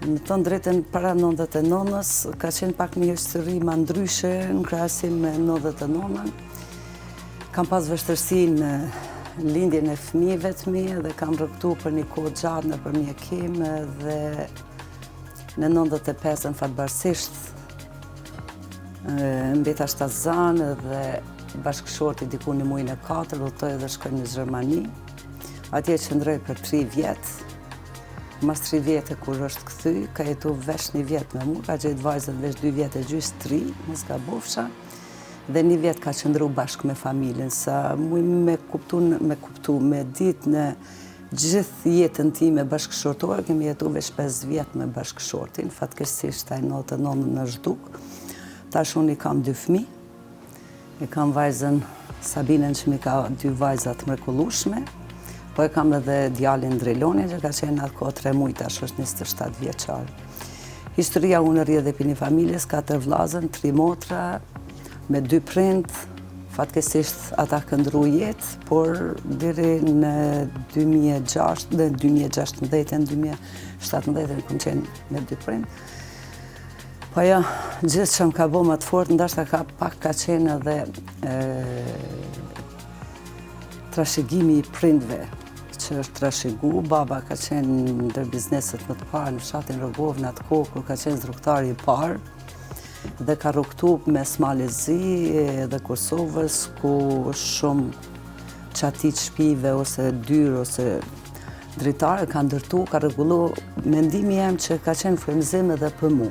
Me thënë drejtën, para 99-ës, ka qenë pak një histori ma ndryshe në krahasim me 99-ën. Kam pas vështirësi në lindjen e fëmijëve të mi dhe kam rrugëtu për një kohë gjatë nëpër mjekim dhe në 95-ën fatbardhësisht mbeta shtatzënë dhe bashkëshorti diku në mujin e 4 udhëtoi dhe shkoi në Gjermani. Atje qëndroi për 3 vjet. Mas 3 vjetë kur është kthy, ka jetu veç një vjet me mu, ka gjetë vajzën veç 2 vjet e gjysë, 3, mos gabofsha, dhe një vjet ka qëndru bashkë me familjen, sa muj me kuptu, me ditë në gjithë jetën time bashkëshortore, kemi jetu veç 5 vjet me bashkëshortin, fatkeqësisht ai 99 në zhduk. Tash unë i kam dy fëmi, e kam vajzën Sabinën që mi ka dy vajza të mrekullueshme, po e kam edhe djalin Drilonin që ka qenë në atë kohë 3 muaj, tash është 27 vjeçar. Historia unë rrjedh prej një familjes, katër vllazën, tri motra, me dy prind, fatkeqësisht ata kanë ndru jetë, por deri në 2006, në 2016, në 2017 kom qenë me dy prind. Po ja, gjithë që më ka bo më të fort, ndoshta ka pak ka qenë edhe trashëgimi i prindve që është trashëgu. Baba ka qenë ndër bizneset më të parë në fshatin Rogovë në atë kohë kur ka qenë zdrukthtari i parë dhe ka rrugëtu mes Malit Zi dhe Kosovës, ku shumë çati të shpive ose dyrë ose dritare ka ndërtu, ka rregullu. Mendimi jem që ka qenë frymëzim edhe për mu.